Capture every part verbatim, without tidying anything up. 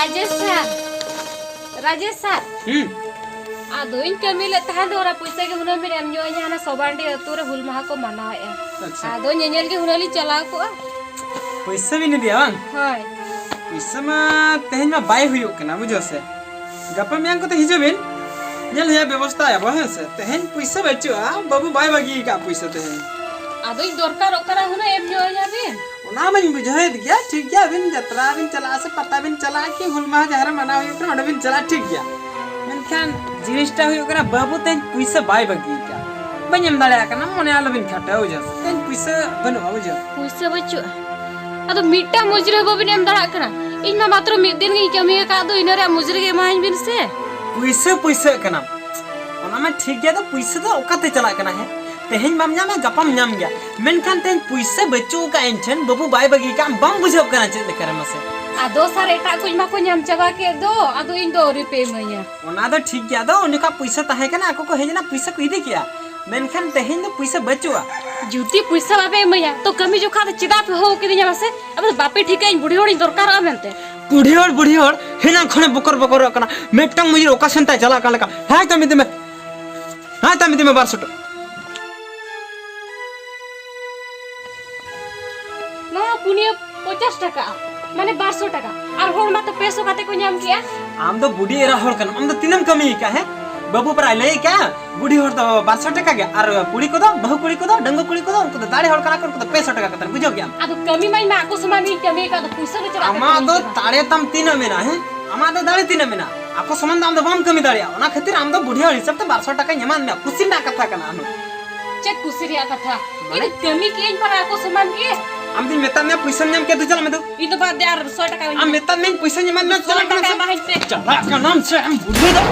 ᱨᱟᱡᱮᱥ ᱥᱟᱨ, ᱨᱟᱡᱮᱥ ᱥᱟᱨ᱾ ᱦᱩᱸ᱾ ᱟᱫᱚᱧ ᱠᱟᱹᱢᱤ ᱞᱮᱫ ᱛᱟᱦᱮᱸ ᱫᱚ, ᱚᱱᱟ ᱯᱩᱭᱥᱟᱹ ᱜᱮ ᱦᱩᱱᱟᱹᱝ ᱵᱤᱱ ᱮᱢ ᱧᱚᱜ ᱟᱹᱧᱟ, ᱦᱟᱱᱟ ᱥᱚᱵᱟᱱᱰᱤ ᱟᱹᱛᱩ ᱨᱮ ᱦᱩᱞ ᱢᱟᱦᱟ ᱠᱚ ᱢᱟᱱᱟᱣᱮᱫᱼᱟ᱾ ᱟᱪᱪᱷᱟ᱾ ᱟᱫᱚ ᱧᱮᱧᱮᱞ ᱜᱮ ᱦᱩᱱᱟᱹᱝ ᱞᱤᱧ ᱪᱟᱞᱟᱣ ᱠᱚᱜᱼᱟ᱾ ᱯᱩᱭᱥᱟᱹ ᱵᱤᱱ ᱤᱫᱤᱭᱟ ᱵᱟᱝ? ᱦᱳᱭ᱾ ᱯᱩᱭᱥᱟᱹ ᱢᱟ ᱛᱮᱦᱮᱧ ᱢᱟ ᱵᱟᱭ ᱦᱩᱭᱩᱜ ᱠᱟᱱᱟ, ᱵᱩᱡᱷᱟᱹᱣ ᱥᱮ᱾ ᱜᱟᱯᱟ ᱢᱮᱭᱟᱝ ᱠᱚᱛᱮ ᱦᱤᱡᱩᱜ ᱵᱤᱱ, ᱧᱮᱞ ᱦᱩᱭᱩᱜᱼᱟ, ᱵᱮᱵᱚᱥᱛᱷᱟᱭᱟᱵᱚ, ᱦᱮᱸ ᱥᱮ᱾ ᱛᱮᱦᱮᱧ ᱯᱩᱭᱥᱟᱹ ᱵᱟᱹᱪᱩᱜᱼᱟ, ᱵᱟᱹᱵᱩ ᱵᱟᱭ ᱵᱟᱹᱜᱤ ᱟᱠᱟᱫ ᱯᱩᱭᱥᱟᱹ ᱛᱮᱦᱮᱧ᱾ ᱟᱫᱚᱧ ᱫᱚᱨᱠᱟᱨᱚᱜ ᱠᱟᱱᱟ, ᱦᱩᱱᱟᱹᱝ ᱮᱢ ᱧᱚᱜ ᱟᱹᱧᱟ ᱵᱤᱱ᱾ ᱚᱱᱟ ᱢᱟᱧ ᱵᱩᱡᱷᱟᱹᱣᱮᱫ ᱜᱮᱭᱟ, ᱴᱷᱤᱠ ᱜᱮᱭᱟ, ᱟᱹᱵᱤᱱ ᱡᱟᱛᱨᱟ ᱵᱤᱱ ᱪᱟᱞᱟᱜᱼᱟ ᱥᱮ ᱯᱟᱛᱟ ᱵᱤᱱ ᱪᱟᱞᱟᱜᱼᱟ, ᱠᱤ ᱦᱩᱞ ᱢᱟᱦᱟ ᱡᱟᱦᱟᱸ ᱨᱮ ᱢᱟᱱᱟᱣ ᱦᱩᱭᱩᱜ ᱠᱟᱱᱟ, ᱚᱸᱰᱮ ᱵᱤᱱ ᱪᱟᱞᱟᱜᱼᱟ, ᱴᱷᱤᱠ ᱜᱮᱭᱟ᱾ ᱢᱮᱱᱠᱷᱟᱱ ᱡᱤᱱᱤᱥᱴᱟ ᱦᱩᱭᱩᱜ ᱠᱟᱱᱟ, ᱵᱟᱹᱵᱩ ᱛᱮᱦᱮᱧ ᱯᱩᱭᱥᱟᱹ ᱵᱟᱭ ᱵᱟᱹᱜᱤ ᱟᱠᱟᱫᱼᱟ, ᱵᱟᱹᱧ ᱮᱢ ᱫᱟᱲᱮᱭᱟᱜ ᱠᱟᱱᱟ, ᱢᱚᱱᱮ ᱟᱞᱚᱵᱤᱱ ᱠᱷᱟᱴᱟᱣᱟ, ᱵᱩᱡᱷᱟᱹᱣ᱾ ᱛᱮᱦᱮᱧ ᱯᱩᱭᱥᱟᱹ ᱵᱟᱹᱱᱩᱜᱼᱟ, ᱵᱩᱡᱷᱟᱹᱣ᱾ ᱯᱩᱭᱥᱟᱹ ᱵᱟᱹᱪᱩᱜᱼᱟ? ᱟᱫᱚ ᱢᱤᱫᱴᱟᱝ ᱢᱩᱡᱽᱨᱤ ᱦᱚᱸ ᱵᱟᱵᱤᱱ ᱮᱢ ᱫᱟᱲᱮᱭᱟᱜ ᱠᱟᱱᱟ᱾ ᱤᱧ ᱢᱟ ᱢᱟᱛᱨᱚ ᱢᱤᱫ ᱫᱤᱱ ᱜᱤᱧ ᱠᱟᱹᱢᱤ ᱟᱠᱟᱫ ᱫᱚ, ᱤᱱᱟᱹ ᱨᱮᱭᱟᱜ ᱢᱩᱡᱽᱨᱤ ᱜᱮ ᱮᱢᱟᱹᱧ ᱵᱤᱱ ᱥᱮ᱾ ᱯᱩᱭᱥᱟᱹ, ᱯᱩᱭᱥᱟᱹᱜ ᱠᱟᱱᱟᱢ, ᱚᱱᱟ ᱢᱟ ᱴᱷᱤᱠ ᱜᱮᱭᱟ, ᱟᱫᱚ ᱯᱩᱭᱥᱟᱹ ᱫᱚ ᱚᱠᱟᱛᱮ ᱪᱟᱞᱟᱜ ᱠᱟᱱᱟ? ᱦᱮᱸ, ᱛᱮᱦᱮᱧ ᱵᱟᱢ ᱧᱟᱢᱟ, ᱜᱟᱯᱟᱢ ᱧᱟᱢ ᱜᱮᱭᱟ, ᱢᱮᱱᱠᱷᱟᱱ ᱛᱮᱦᱮᱧ ᱯᱩᱭᱥᱟᱹ ᱵᱟᱹᱪᱩᱜ ᱟᱠᱟᱫ ᱤᱧ ᱴᱷᱮᱱ, ᱵᱟᱹᱵᱩ ᱵᱟᱭ ᱵᱟᱹᱜᱤ ᱟᱠᱟᱫ, ᱟᱢ ᱵᱟᱢ ᱵᱩᱡᱷᱟᱹᱣ ᱠᱟᱱᱟ ᱪᱮᱫ ᱞᱮᱠᱟᱨᱮ ᱢᱟᱥᱮ? ᱟᱫᱚ ᱥᱟᱨ, ᱮᱴᱟᱜ ᱠᱚᱧ ᱢᱟᱠᱚ ᱧᱟᱢ ᱪᱟᱵᱟ ᱠᱮᱫ ᱫᱚ, ᱟᱫᱚ ᱤᱧ ᱫᱚ ᱟᱹᱣᱨᱤ ᱯᱮ ᱤᱢᱟᱹᱧᱟ᱾ ᱚᱱᱟ ᱫᱚ ᱴᱷᱤᱠ ᱜᱮᱭᱟ, ᱟᱫᱚ ᱚᱸᱰᱮ ᱠᱷᱚᱱ ᱯᱩᱭᱥᱟᱹ ᱛᱟᱦᱮᱸ ᱠᱟᱱᱟ, ᱟᱠᱚ ᱠᱚ ᱦᱮᱡ ᱮᱱᱟ, ᱯᱩᱭᱥᱟᱹ ᱠᱚ ᱤᱫᱤ ᱠᱮᱜᱼᱟ, ᱢᱮᱱᱠᱷᱟᱱ ᱛᱮᱦᱮᱧ ᱫᱚ ᱯᱩᱭᱥᱟᱹ ᱵᱟᱹᱪᱩᱜᱼᱟ᱾ ᱡᱩᱫᱤ ᱯᱩᱭᱥᱟᱹ ᱵᱟᱯᱮ ᱤᱢᱟᱹᱧᱟ, ᱛᱚ ᱠᱟᱹᱢᱤ ᱡᱚᱠᱷᱟ ᱫᱚ ᱪᱮᱫᱟᱜ ᱯᱮ ᱦᱚᱦᱚ ᱠᱤᱫᱤᱧᱟ ᱢᱟᱥᱮ? ᱟᱯᱮ ᱫᱚ ᱵᱟᱯᱮ ᱴᱷᱤᱠᱟ ᱤᱧ ᱵᱩᱰᱷᱤ ᱦᱚᱲᱤᱧ ᱫᱚᱨᱠᱟᱨᱚᱜᱼᱟ ᱢᱮᱱᱛᱮ᱾ ᱵᱩᱰᱷᱤ ᱦᱚᱲ, ᱵᱩᱰᱷᱤ ᱦᱚᱲ, ᱦᱮᱱᱟᱝ ᱠᱷᱚᱱᱮ ᱵᱚᱠᱚᱨ ᱵᱚᱠᱚᱨᱚᱜ ᱠᱟᱱᱟ, ᱢᱤᱫᱴᱟᱝ ᱢᱩᱡᱩᱨ ᱚᱠᱟ ᱥᱮᱱ ᱛᱟᱭ ᱪᱟᱞᱟᱜ ᱠᱟᱱ ᱞᱮᱠᱟ᱾ ᱦᱟᱭ ᱛᱟᱢ ᱤᱫᱤ ᱢᱮ, ᱦᱟᱭ ᱛᱟᱢ ᱤᱫᱤ ᱢᱮ ᱵᱟᱨᱥᱚ ᱴᱟᱠᱟ᱾ ᱱᱚᱣᱟ ᱯᱩᱱᱭᱟᱹ ᱯᱚᱧᱪᱟᱥ ᱴᱟᱠᱟ, ᱢᱟᱱᱮ ᱵᱟᱨᱥᱚ ᱴᱟᱠᱟ, ᱟᱨ ᱦᱚᱲ ᱢᱟᱛᱚ ᱯᱮ ᱥᱚ ᱠᱟᱛᱮ ᱠᱚ ᱧᱟᱢ ᱠᱮᱜᱼᱟ᱾ ᱟᱢ ᱫᱚ ᱵᱩᱰᱷᱤ ᱮᱨᱟ ᱦᱚᱲ ᱠᱟᱱᱟᱢ, ᱟᱢ ᱫᱚ ᱛᱤᱱᱟᱹᱜ ᱮᱢ ᱠᱟᱹᱢᱤ ᱟᱠᱟᱫᱼᱟ? ᱦᱮᱸ, ᱵᱟᱹᱵᱩ ᱯᱟᱨᱟᱭ ᱞᱟᱹᱭ ᱟᱠᱟᱫᱼᱟ, ᱵᱩᱰᱷᱤ ᱦᱚᱲ ᱫᱚ ᱵᱟᱨᱥᱚ ᱴᱟᱠᱟ ᱜᱮ, ᱟᱨ ᱠᱩᱲᱤ ᱠᱚᱫᱚ, ᱵᱟᱹᱦᱩ ᱠᱩᱲᱤ ᱠᱚᱫᱚ, ᱰᱟᱺᱜᱩᱣᱟᱹ ᱠᱩᱲᱤ ᱠᱚᱫᱚ, ᱩᱱᱠᱩ ᱫᱚ ᱫᱟᱲᱮ ᱦᱚᱲ ᱠᱟᱱᱟ ᱠᱚ, ᱩᱱᱠᱩ ᱫᱚ ᱯᱮ ᱥᱚ ᱴᱟᱠᱟ ᱠᱟᱛᱮ, ᱵᱩᱡᱷᱟᱹᱣ ᱠᱮᱜᱼᱟᱢ? ᱟᱫᱚ ᱠᱟᱹᱢᱤ ᱢᱟ ᱤᱧ ᱢᱟ ᱟᱠᱚ ᱥᱚᱢᱟᱱ ᱜᱤᱧ ᱠᱟᱹᱢᱤ ᱟᱠᱟᱫ, ᱟᱫᱚ ᱯᱩᱭᱥᱟᱹ ᱫᱚ ᱪᱮᱫᱟᱜ ᱟᱢᱟᱜ ᱫᱚ ᱠᱟᱹᱢᱤ ᱠᱟᱱᱟ? ᱫᱟᱲᱮ ᱛᱟᱢ ᱛᱤᱱᱟᱹᱜ ᱢᱮᱱᱟᱜᱼᱟ? ᱦᱮᱸ, ᱟᱢᱟᱜ ᱫᱚ ᱫᱟᱲᱮ ᱛᱤᱱᱟᱹᱜ ᱢᱮᱱᱟᱜᱼᱟ? ᱟᱠᱚ ᱥᱚᱢᱟᱱ ᱫᱚ ᱟᱢ ᱫᱚ ᱵᱟᱢ ᱠᱟᱹᱢᱤ ᱫᱟᱲᱮᱭᱟᱜᱼᱟ, ᱚᱱᱟ ᱠᱷᱟᱹᱛᱤᱨ ᱟᱢ ᱫᱚ ᱵᱩᱰᱷᱤ ᱦᱚᱲ ᱦᱤᱥᱟᱹᱵ ᱛᱮ ᱵᱟᱨᱥᱚ ᱴᱟᱠᱟᱧ ᱮᱢᱟᱫ ᱢᱮᱭᱟ, ᱠᱩᱥᱤ ᱨᱮᱱᱟᱜ ᱠᱟᱛᱷᱟ ᱠᱟᱱᱟ᱾ ᱟᱢ ᱪᱮᱫ ᱠᱩᱥᱤ ᱨᱮᱭᱟᱜ ᱠᱟᱛᱷᱟ? ᱢᱟᱱᱮ? ᱤᱧ ᱫᱚ ᱠᱟᱹᱢᱤ ᱠᱮᱜᱼᱟᱹᱧ ᱯᱟᱨᱟ ᱟᱠᱚ ᱥᱚᱢᱟᱱ ᱜᱮ᱾ ᱟᱢ ᱫᱩᱧ ᱢᱮᱛᱟᱫ ᱢᱮᱭᱟ ᱯᱩᱭᱥᱟᱹᱢ ᱧᱟᱢ ᱠᱮᱭᱟ, ᱫᱩ ᱪᱟᱞᱟᱜ ᱢᱮ ᱫᱩ᱾ ᱤᱧ ᱫᱚ ᱵᱟᱫ ᱫᱮ, ᱟᱨ ᱥᱚᱭ ᱴᱟᱠᱟ ᱟᱢ ᱢᱮᱛᱟᱫ ᱢᱮᱭᱟᱧ ᱯᱩᱭᱥᱟᱹᱧ ᱮᱢᱟᱫ ᱢᱮᱭᱟ, ᱥᱚᱭ ᱪᱟᱞᱟᱜ ᱠᱟᱱᱟᱢ ᱴᱟᱠᱟ ᱥᱮ? ᱮᱢᱟᱦᱟᱹᱧ ᱯᱮ᱾ ᱪᱟᱞᱟᱜ ᱠᱟᱱᱟᱢ ᱥᱮ ᱟᱢ ᱵᱩᱰᱷᱤ ᱫᱚ?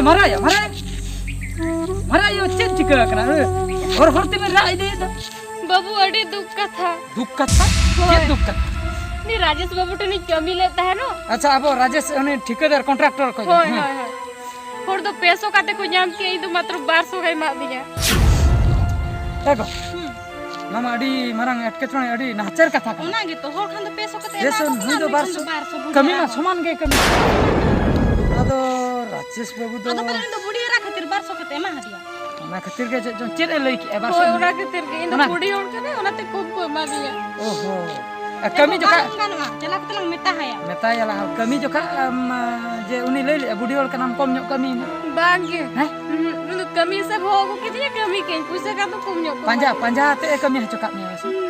ᱢᱟᱨᱟᱭᱟ, ᱢᱟᱨᱟᱭᱟ᱾ ᱢᱟᱨᱟᱭᱟ, ᱪᱮᱫ ᱪᱤᱠᱟᱹ ᱟᱠᱟᱱᱟ? ᱦᱚᱨ ᱦᱚᱨ ᱛᱮᱵᱮᱱ ᱨᱟᱜ ᱤᱫᱤᱭᱮᱫ ᱫᱚ᱾ ᱵᱟᱹᱵᱩ, ᱟᱹᱰᱤ ᱫᱩᱠ ᱠᱟᱛᱷᱟ᱾ ᱫᱩᱠ ᱠᱟᱛᱷᱟ? ᱦᱳᱭ᱾ ᱪᱮᱫ ᱫᱩᱠ ᱠᱟᱛᱷᱟ? ᱩᱱᱤ ᱨᱟᱡᱮᱥ ᱵᱟᱹᱵᱩ ᱴᱷᱮᱱᱤᱧ ᱠᱟᱹᱢᱤ ᱞᱮᱫ ᱛᱟᱦᱮᱱᱚᱜ᱾ ᱟᱪᱪᱷᱟ, ᱟᱵᱚ ᱨᱟᱡᱮᱥ, ᱩᱱᱤ ᱴᱷᱤᱠᱟᱹᱫᱟᱨ, ᱠᱚᱱᱴᱨᱟᱠᱴᱚᱨ ᱠᱚ᱾ ᱦᱳᱭ, ᱦᱮᱸ᱾ ᱦᱳᱭ, ᱦᱳᱭ᱾ ᱦᱚᱲ ᱫᱚ ᱯᱮ ᱥᱚ ᱠᱟᱛᱮ ᱠᱚ ᱧᱟᱢ ᱠᱮᱜᱼᱟ, ᱤᱧ ᱫᱚ ᱢᱟᱛᱨᱚ ᱵᱟᱨ ᱥᱚ ᱜᱮ ᱮᱢᱟᱫᱤᱧᱟ᱾ ᱮ ᱜᱚ, ᱦᱩᱸ᱾ ᱱᱚᱣᱟ ᱢᱟ ᱟᱹᱰᱤ ᱢᱟᱨᱟᱝ ᱮᱴᱠᱮᱴᱚᱬᱮ, ᱟᱹᱰᱤ ᱱᱟᱦᱟᱪᱟᱨ ᱠᱟᱛᱷᱟ ᱠᱟᱱᱟ᱾ ᱚᱱᱟ ᱜᱮᱛᱚ, ᱦᱚᱲ ᱠᱷᱟᱱ ᱫᱚ ᱯᱮ ᱥᱚ ᱠᱟᱛᱮ ᱯᱮ ᱮᱢᱟ ᱥᱚ, ᱠᱚ ᱠᱟᱱᱟ, ᱱᱩᱭ ᱫᱚ ᱱᱩᱭ ᱵᱟᱨ ᱠᱷᱟᱱ ᱥᱚ᱾ ᱫᱚ ᱵᱟᱨ ᱥᱚ ᱵᱩᱡᱷᱟᱹᱣ ᱠᱟᱹᱢᱤ ᱢᱟ ᱟᱨ ᱥᱚᱢᱟᱱ ᱜᱮ ᱠᱟᱹᱢᱤ᱾ ᱟᱫᱚ ᱨᱟᱡᱮᱥ ᱵᱟᱹᱵᱩ ᱫᱚ ᱟᱫᱚ ᱯᱟᱞᱮ ᱩᱱᱤ ᱫᱚ ᱵᱩᱰᱷᱤ ᱮᱨᱟ ᱠᱷᱟᱹᱛᱤᱨ ᱵᱟᱨ ᱥᱚ ᱠᱟᱛᱮ ᱮᱢᱟ ᱦᱟᱫᱮᱭᱟ᱾ ᱚᱱᱟ ᱠᱷᱟᱹᱛᱤᱨ ᱜᱮ ᱪᱮᱫ ᱪᱚᱝ, ᱪᱮᱫ ᱮ ᱞᱟᱹᱭ ᱠᱮᱜᱼᱟ? ᱵᱟᱨ ᱥᱚ ᱦᱳᱭ, ᱮᱢ ᱚᱱᱟ ᱠᱷᱟᱹᱛᱤᱨ ᱜᱮ ᱤᱧ ᱫᱚ ᱚᱱᱟ ᱵᱩᱰᱷᱤ ᱦᱚᱲ ᱠᱟᱱᱟᱭ, ᱚᱱᱟᱛᱮ ᱠᱚᱢ ᱠᱚ ᱮᱢᱟ ᱫᱤᱧᱟ᱾ ᱳᱦᱳ᱾ ᱮ, ᱮ, ᱠᱟᱹᱢᱤ ᱵᱟᱝ ᱡᱚᱠᱷᱟᱡ ᱜᱟᱱᱚᱜᱼᱟ, ᱪᱟᱞᱟᱣ ᱠᱟᱛᱮ ᱞᱟᱝ ᱢᱮᱛᱟ ᱦᱟᱭᱟ᱾ ᱢᱮᱛᱟᱭᱟᱞᱟᱝ, ᱠᱟᱹᱢᱤ ᱡᱚᱠᱷᱟᱡ, ᱟᱢ, ᱡᱮ ᱩᱱᱤ ᱞᱟᱹᱭ ᱞᱮᱜᱼᱟ, ᱵᱩᱰᱷᱤ ᱦᱚᱲ ᱠᱟᱱᱟᱢ, ᱠᱚᱢ ᱧᱚᱜ ᱠᱟᱹᱢᱤ ᱢᱮ᱾ ᱵᱟᱝ ᱜᱮ᱾ ᱦᱮᱸ? ᱩᱸᱦᱩᱸ, ᱩᱱᱤ ᱫᱚ ᱠᱟᱹᱢᱤ ᱦᱤᱥᱟᱹᱵ ᱦᱚᱦᱚ ᱟᱹᱜᱩ ᱠᱤᱫᱤᱧᱟ, ᱠᱟᱹᱢᱤ ᱠᱮᱜᱼᱟᱹᱧ, ᱯᱩᱭᱥᱟᱹ ᱠᱷᱟᱱ ᱫᱚ ᱠᱚᱢ ᱧᱚᱜ ᱠᱚ ᱯᱟᱸᱡᱟ, ᱮᱢᱟ᱾ ᱯᱟᱸᱡᱟ ᱟᱛᱮ ᱮ ᱠᱟᱹᱢᱤ ᱦᱚᱪᱚ ᱠᱟᱜ ᱢᱮᱭᱟ ᱥᱮ? ᱦᱩᱸ᱾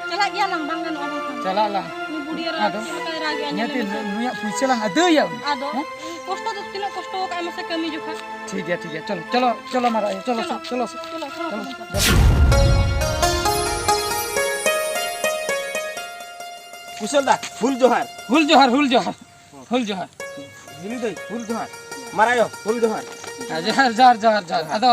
ᱪᱟᱞᱟᱜ ᱜᱮᱭᱟ ᱞᱟᱝ, ᱵᱟᱝ ᱜᱟᱱᱚᱜᱼᱟ ᱵᱟᱝᱠᱷᱟᱱ᱾ ᱪᱟᱞᱟᱜ ᱞᱟᱝ᱾ ᱩᱱᱤ ᱵᱩᱰᱷᱤ ᱮᱨᱟ ᱟᱫᱚ ᱪᱮᱫ ᱞᱮᱠᱟᱭ ᱨᱟᱜᱮᱜᱼᱟ, ᱧᱮᱞ ᱧᱮᱞ ᱢᱮᱥᱮ᱾ ᱱᱩᱭᱟᱜ ᱯᱩᱭᱥᱟᱹ ᱞᱟᱝ ᱟᱹᱫᱟᱹᱭᱟ᱾ ᱟᱫᱚ ᱦᱮᱸ? ᱠᱚᱥᱴᱚ ᱫᱚ ᱛᱤᱱᱟᱹᱜ ᱠᱚᱥᱴᱚ ᱟᱠᱟᱫ ᱢᱟᱥᱮ ᱠᱟᱹᱢᱤ ᱡᱚᱠᱷᱟ᱾ ᱴᱷᱤᱠ ᱜᱮᱭᱟ, ᱴᱷᱤᱠ ᱜᱮᱭᱟ, ᱪᱚᱞᱚ, ᱪᱚᱞᱚ, ᱪᱚᱞᱚ ᱢᱟᱨᱟᱜ ᱟᱭᱳ, ᱪᱚᱞᱚ ᱥᱮ, ᱪᱚᱞᱚ᱾ ᱪᱚᱞᱚ ᱥᱮ, ᱪᱚᱞᱚ, ᱪᱚᱞᱚ, ᱪᱚᱞᱚ᱾ ᱪᱚᱞᱚ᱾ ᱠᱩᱥᱟᱹᱞ ᱫᱟ, ᱦᱩᱞ ᱡᱚᱦᱟᱨ᱾ ᱦᱩᱞ ᱡᱚᱦᱟᱨ, ᱦᱩᱞ ᱡᱚᱦᱟᱨ, ᱦᱩᱞ ᱡᱚᱦᱟᱨ᱾ ᱦᱤᱞᱤ ᱫᱟᱹᱭ, ᱦᱩᱞ ᱡᱚᱦᱟᱨ᱾ ᱢᱟᱨᱟᱜ ᱟᱭᱳ, ᱦᱩᱞ ᱡᱚᱦᱟᱨ᱾ ᱦᱮᱸ, ᱡᱚᱦᱟᱨ, ᱡᱚᱦᱟᱨ, ᱡᱚᱦᱟᱨ, ᱡᱚᱦᱟᱨ᱾ ᱟᱫᱚ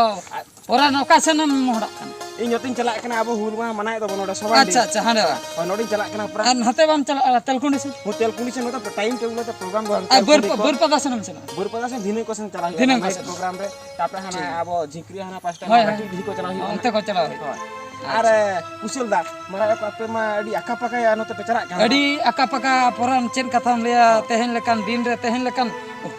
ᱯᱚᱨᱟᱱ ᱚᱠᱟ ᱥᱮᱱᱮᱢ ᱢᱚᱦᱰᱟᱜ ᱠᱟᱱᱟ? ᱤᱧ ᱱᱚᱛᱮᱧ ᱪᱟᱞᱟᱜ ᱠᱟᱱᱟ, ᱟᱵᱚ ᱦᱩᱞ ᱢᱟᱦᱟ ᱢᱟᱱᱟᱣᱮᱫ ᱫᱚᱵᱚᱱ ᱱᱚᱰᱮ ᱥᱚᱵᱷᱟ ᱟᱪᱪᱷᱟ, ᱦᱟᱺᱰᱤ᱾ ᱟᱪᱪᱷᱟ, ᱦᱟᱸᱰᱮ ᱵᱟᱝ? ᱦᱳᱭ, ᱱᱚᱰᱮᱧ ᱪᱟᱞᱟᱜ ᱠᱟᱱᱟ ᱯᱨᱟᱭ᱾ ᱟᱨ ᱱᱟᱛᱮ ᱵᱟᱢ ᱪᱟᱞᱟᱜᱼᱟ, ᱛᱮᱞᱠᱩᱸᱰᱤ ᱥᱮᱱ? ᱦᱳᱭ, ᱛᱮᱞᱠᱩᱸᱰᱤ ᱥᱮᱱ ᱱᱚᱛᱮ time table ᱛᱮ program ᱫᱚ ᱟᱨ ᱠᱚ ᱵᱟᱹᱨᱯᱟ-, ᱠᱩᱞᱤ ᱠᱚ᱾ ᱵᱟᱹᱨᱯᱟᱫᱟ ᱥᱮᱱᱮᱢ ᱪᱟᱞᱟᱜᱼᱟ? ᱵᱟᱹᱨᱯᱟᱫᱟ ᱥᱮᱱ ᱫᱷᱤᱱᱟᱹᱝ ᱠᱚ ᱥᱮᱱ ᱪᱟᱞᱟᱜ ᱦᱩᱭᱩᱜᱼᱟ, ᱫᱷᱤᱱᱟᱹᱝ ᱠᱚ night ᱥᱮᱱ᱾ Program ᱨᱮ᱾ ᱛᱟᱯᱚᱨᱮ ᱦᱟᱱᱟ ᱴᱷᱤᱠ᱾ ᱟᱵᱚ ᱡᱷᱤᱠᱨᱤ ᱦᱟᱱᱟ ᱯᱟᱥᱴᱟ ᱦᱳᱭ, ᱦᱟᱱᱟ ᱦᱳᱭ᱾ ᱞᱟᱹᱴᱩ ᱰᱤᱦᱤ ᱠᱚ ᱪᱟᱞᱟᱜ ᱦᱩᱭᱩᱜᱼᱟ᱾ ᱚᱱᱛᱮ ᱠᱚ ᱪᱟᱞᱟᱜ ᱦᱩᱭᱩᱜᱼᱟ᱾ ᱦᱳᱭ᱾ ᱟᱨ, ᱟᱪᱪᱷᱟ᱾ ᱮ, ᱠᱩᱥᱟᱹᱞ ᱫᱟ, ᱢᱟᱨᱟᱜ ᱟᱭᱳ ᱠᱚ ᱟᱯᱮ ᱢᱟ ᱟᱹᱰᱤ ᱟᱠᱟ ᱯᱟᱠᱟ ᱱᱚᱛᱮ ᱯᱮ ᱪᱟᱞᱟᱜ ᱠᱟᱱᱟ᱾ ᱟᱹᱰᱤ ᱟᱠᱟ ᱯᱟᱠᱟ ᱯᱚᱨᱟᱱ, ᱪᱮᱫ ᱠᱟᱛᱷᱟᱢ ᱞᱟᱹᱭᱟ, ᱦᱳᱭ᱾ ᱛᱮᱦᱮᱧ ᱞᱮᱠᱟᱱ ᱫᱤᱱ ᱨᱮ, ᱛᱮᱦᱮᱧ ᱞᱮᱠᱟᱱ